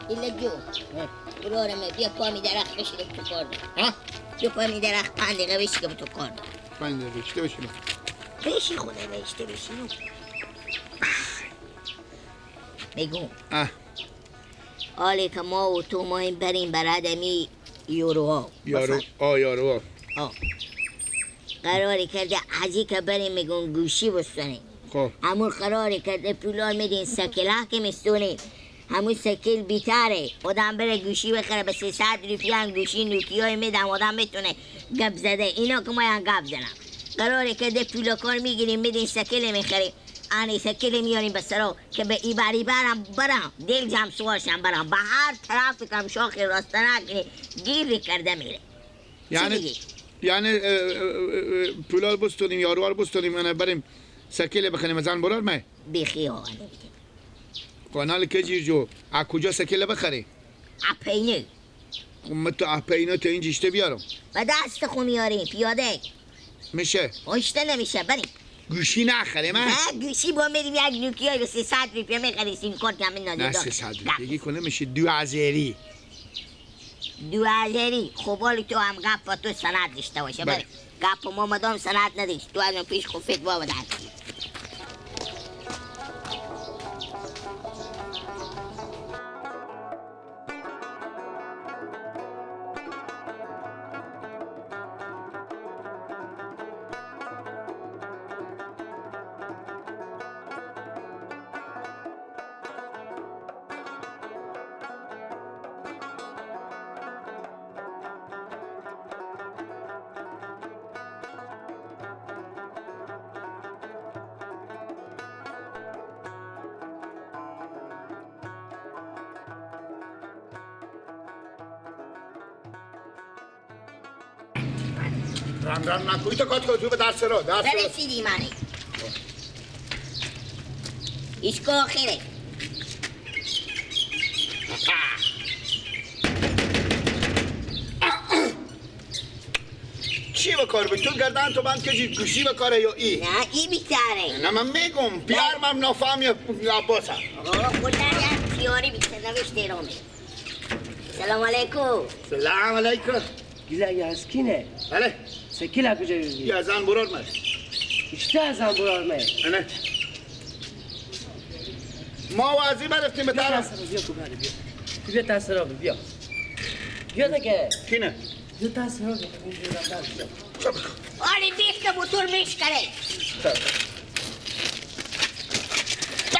ایلا جو برارمه بیا پا می درخت بشینه تو کار دارم. بیا پا می درخت 5 دقیقه بشی که تو کار دارم. 5 دقیقه بشی بشینم. بشی خدا بهشته بشینم. میگم آله که ما و تو ما این بریم برادمی یوروها. یارو آ یاروها. قراری کرده ازی که بریم میگم گوشی بستانیم. خب همون قراری کرده پولار میدین سکله که میستونیم. همون سکیل بیتره آدم بره گوشی بخره به 300 روپیه گوشی نوکیای میدم آدم میتونه گپ زده اینا که ما هم گپ زنم. قراره که ده پولا کار میگیریم میدین سکیل میخریم آنی سکیل میاریم به سرا که به ایبری برم برم دل جمع سوارشم برم به هر طرف کم شاخ راست نکنی گیر کرده میره. یعنی پولا بستونیم یاروار بستونیم انا بریم سکیل بخریم از آن برار می بیخی ها نمیده. کانال کجیر جو از کجا سکیل بخری؟ اپینه. خب من تو اپینه تا این جیشته بیارم. و دست خو میاریم پیاده. میشه؟ پشته نمیشه بریم. گوشی نخریم من؟ نه گوشی با میریم یک نوکیای به 300 روپیه میخریم سیم کارت هم میندازیم. نه 300 روپیه کنه میشه 2000. 2000 خب حالی تو هم گپ تو سند داشته باشه بریم. گپ ما مدام سند نداشت تو از پیش خفت بابا داد. رم رم نکوی تا کات تو به درس رو درس رو برسیدی منی ایشکو آخره چی به کار بود؟ تو گردن تو بند کشید گوشی به کاره یا ای؟ نه ای بیتره. نه من میگم پیار من نافهم یا عباسم. آقا خدا یک پیاری بیتر نوشته رو می. سلام علیکم. سلام علیکم. گیله از کینه؟ بله. سکیل کجا یوزی؟ یه زن برار من. اشته زن برار من. نه. ما وازی برفتیم به طرف. بیا کو بیا. بیا تاثیر بیا. بیا دیگه. کینه؟ بیا تاثیر بیا. آره بیخ که موتور میشکنه.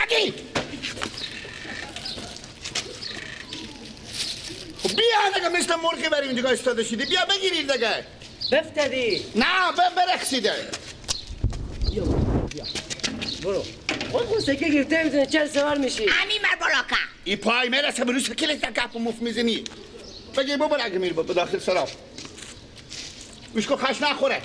بگی. خب بیا دیگه مثل مرغی بریم دیگه استاده شدی بیا بگیرید دیگه. بفتدی. نه برقصیده. بیا بیا. برو. خود سکه گرفته میزنه چند سوار میشی؟ همین بر بالا که. ای پای میرسه برو سکه لسه گپ و مف میزنی. بگی بابا اگه میری به داخل سراب. میشکو خش نخوره.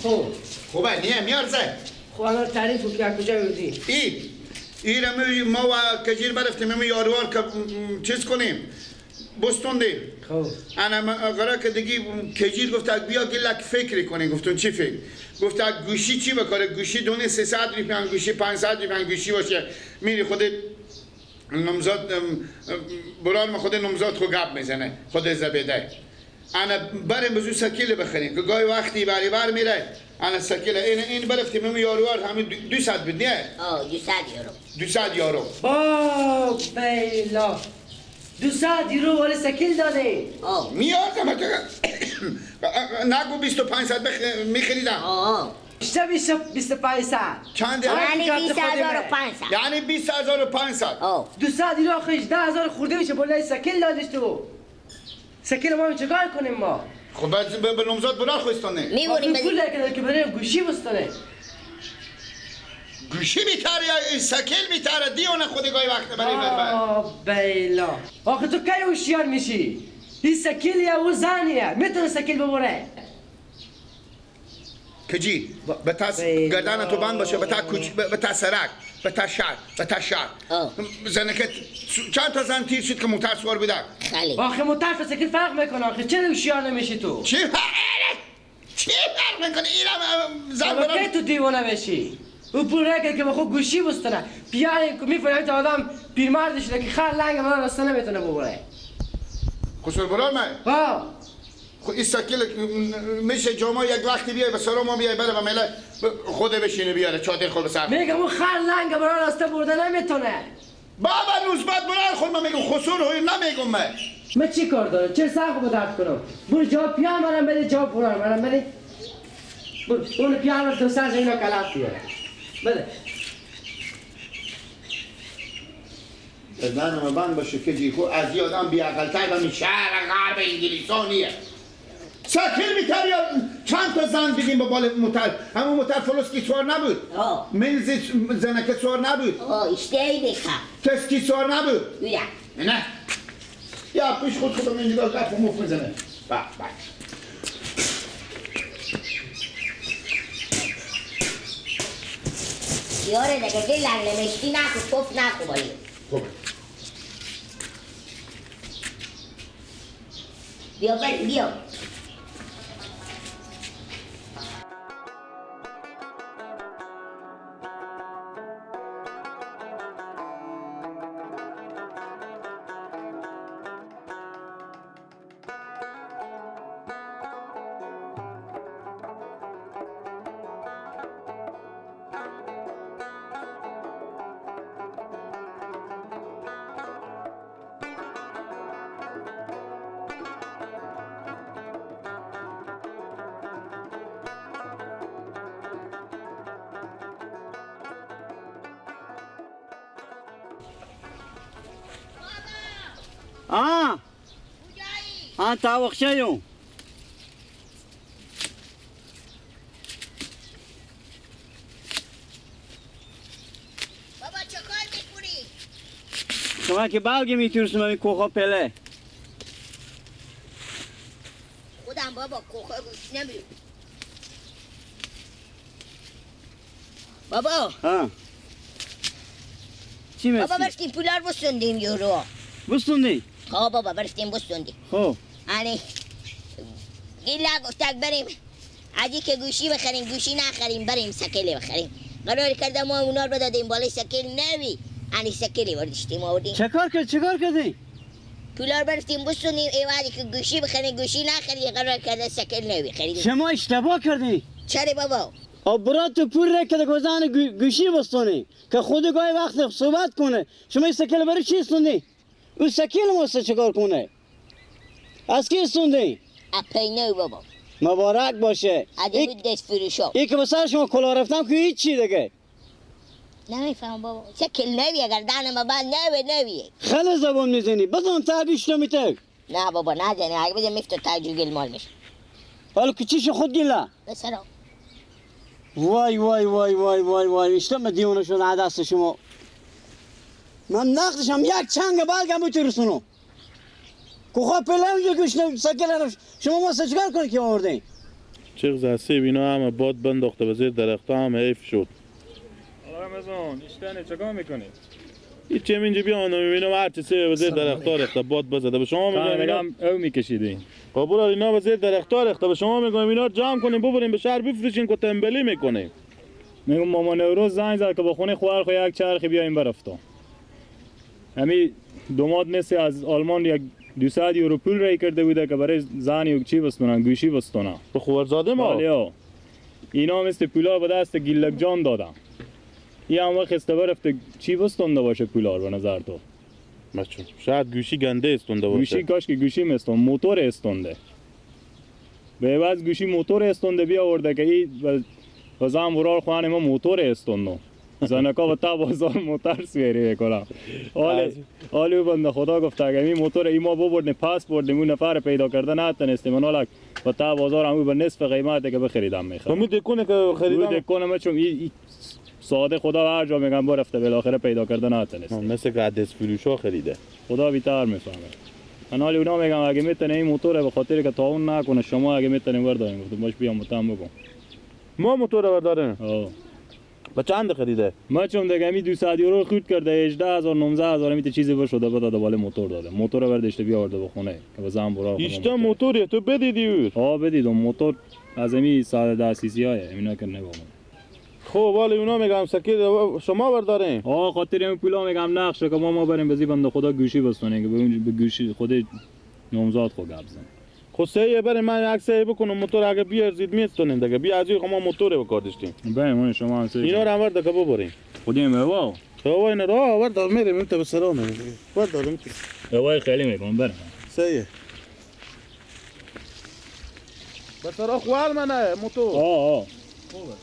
خب خوبه نیه میارزه. خب الان تعریف رو که کجا بودی؟ ای ای ما و کجیر برفتیم می یاروار که چیز کنیم بستوندیم. خب انا قرار که دیگه کجیر گفت بیا گلک فکر کنی. گفتم چی فکر؟ گفت گوشی چی بکاره؟ گوشی دونه 300 روپیه گوشی 500 روپیه گوشی باشه میری خود نمزاد بران خود نمزاد خو گپ میزنه خود زبیده. انا بریم بزو سکیل بخریم که گاهی وقتی بری بر میره انا سکیل این برفتیم می یاروار همین 200 بود نه؟ آه 200 یورو. 200 یورو. با بیلا 200 یورو ولی سکیل داده. آه میارزم نگو 2500 میخریدم. آه بیشتر 2500 چند؟ یعنی 20500. یعنی 20500. آه 200 یورو آخه 18000 خورده میشه بالای سکیل دادش تو. سکیل ما چیکار کنیم ما؟ خب بعد به نمزاد برا خوستانه. میبریم پول که بریم گوشی بستانه. گوشی میتره یا سکیل میتره دیونه خود گاهی وقت برای بر. آه بیلا آخه تو کی هوشیار میشی؟ این سکیل یا او زنیه میتونه سکیل ببره. کجی به تا گردن تو بند باشه به تا کوچ به تا سرک به تا شهر به تا شهر زنکت چند تا زن تیر شد که موتر سوار بوده. خیلی آخه موتر تا سکیل فرق میکنه. آخه چرا هوشیار نمیشی تو؟ چی فرق؟ چی فرق فرق میکنه؟ اینم زن برام کی تو دیوانه بشی؟ او پول رکه که به خود گوشی بستنه پیانه که میفهمی تا آدم پیرمرد شده که خر لنگ من راسته نمیتونه ببره. خسرو برار من خب این سکیل میشه جامعه یک وقتی بیای به سلام ما بیای بره و میله خود بشینه بیاره چادر خود به سر. میگم اون خر لنگ برای راسته برده نمیتونه. بابا نوزبت برار خود من میگم خسرو هوی نمیگم من. من چی کار دارم؟ چه سر خود درد کنم؟ برو جواب پیان منم بده، جواب برار منم بده. برو اون پیان رو تو سر اینا کلاف بیاره. بده. من بند باشه که جیکو از یادم بی‌عقل‌تر و می شهر غرب انگلیسانیه. ساکل میتر یا چند تا زن دیدیم با بال موتر، همون موتر فلوسکی سوار نبود، منز زنکه سوار نبود، اشتهی بخواه تسکی سوار نبود. نه یا پیش خود خودم اینجا گپ و مف میزنه. با با یاره دیگه دل نمشتی نکو پف نکو باید. خب بیا بری بیا. تا وقشيو بابا چه کار میکنی؟ شما که بلگی میتونستم این کوخا پله خودم بابا کوخا گوش نمیرم بابا. ها چی مثل؟ بابا برفتیم پولار بسوندیم یورو بسوندی؟ ها بابا برفتیم بسوندیم. خب آره گیلا گفتک بریم عادی که گوشی بخریم، گوشی نخریم بریم سکله بخریم. قرار کردم ما اونا رو دادیم بالای سکل نوی، آنی سکلی برداشتیم آوردیم. چه کار کرد؟ چه کار کردی؟ پولا رو برفتیم بسونیم ایوادی که گوشی بخریم، گوشی نخریم قرار کرده سکل نوی خریدیم. شما اشتباه کردی. چرا بابا؟ برات تو پول رکده گزان گوشی بستونی که خود گاهی وقت صحبت کنه. شما این سکل برای چی استوندی؟ اون سکل واسه چیکار کنه؟ از کی استوندی؟ اپینه بابا. مبارک باشه. عدی بود دست فروشا. این که به سر شما کلاه رفتم که هیچ چی دیگه. نمیفهم بابا. سکل نویه گردن ما بعد نوی نویه. خیلی زبون میزنی. بزن تا گوش نمیته. نه بابا نزنی. اگه بزن میفته تا جوگل مال میشه. حالا کوچیش خود گیلا. بسرا. وای وای وای وای وای وای اشتم دیوانه شد دست شما. من نقدشم یک چنگ بلگم بترسونم. کوخا پله اونجا گوش سکل شما ما چیکار کنید که آوردین؟ چه زستی اینا همه باد بنداخته به زیر درخت هم حیف شد. آقا رمضان اشتنه چیکار میکنید؟ هیچ اینجا بیا میبینم هر چی به زیر درخت ریخته باد بزده به شما میگم اینا او میکشیدین. خب برو اینا به زیر درخت ریخته به شما میگم اینا جمع کنیم ببریم به شهر بفروشیم که تنبلی میکنیم. میگم مامان نوروز زنگ زد که با خونه خواهر خو یک چرخی بیایم برفتم. همین دوماد مثل از آلمان یک 200 یورو پول رای کرده بوده که برای زن یک چی بستونن گوشی بستونن. به خواهرزاده ما؟ بله. اینا مثل پولا به دست گیلک جان دادن. این هم وقت برفته چی بستونده باشه پولا رو به نظر تو؟ بچه شاید گوشی گنده استونده باشه. گوشی کاش که گوشی مستون موتور استونده. به عوض گوشی موتور استونده بیاورده که این بازم ورار خوانه ما موتور استوندو. زنکا با تا بازار موتور سویری میکنم. آلی بنده خدا گفت اگه این موتور ای ما ببردیم پاس بردیم اون نفر پیدا کرده نتونستیم من با تا بازار هم به نصف قیمت که بخریدم میخرم. تو دکونه که خریدم. دکونه ما چون ای ساده خدا هر جا میگم برفته بالاخره پیدا کرده نتونستیم. مثل که دست فروشا خریده. خدا بیتر میفهمه. من حالی اونا میگم اگه میتونه این موتور به خاطر که تعاون نکنه شما اگه میتونیم برداریم گفتم باش بیام متهم بکن. ما موتور برداریم. با چند خریده؟ ما چون دیگه می 200 یورو خورد کرده 18000 19000 میته چیزی بشده بده بالا موتور داده. موتور برداشته بیاورده به خونه که بزن برا. ایشتا موتوری تو بدیدی اور؟ آ بدیدم موتور از امی 110 سی سی های اینا که نگم. خب ولی اونا میگم سکه شما بردارین. آ خاطر این پولا میگم نقشه که ما بریم بزی بنده خدا گوشی بستونه که به گوشی خود نامزاد خو گپ زن. خب سه بریم من یک سه بکنم موتور اگه بیارزید میستونیم دیگه. بیا از ما موتور به کار داشتیم. بریم اون شما هم سه اینا رو هم ورد که ببریم. خودیم هوا. هوا اینا رو ورد میریم تا به سلام میریم. ورد داریم. هوای خیلی میکنم بریم. سه. بسرا خوال منه موتور. آه آه. خوبه.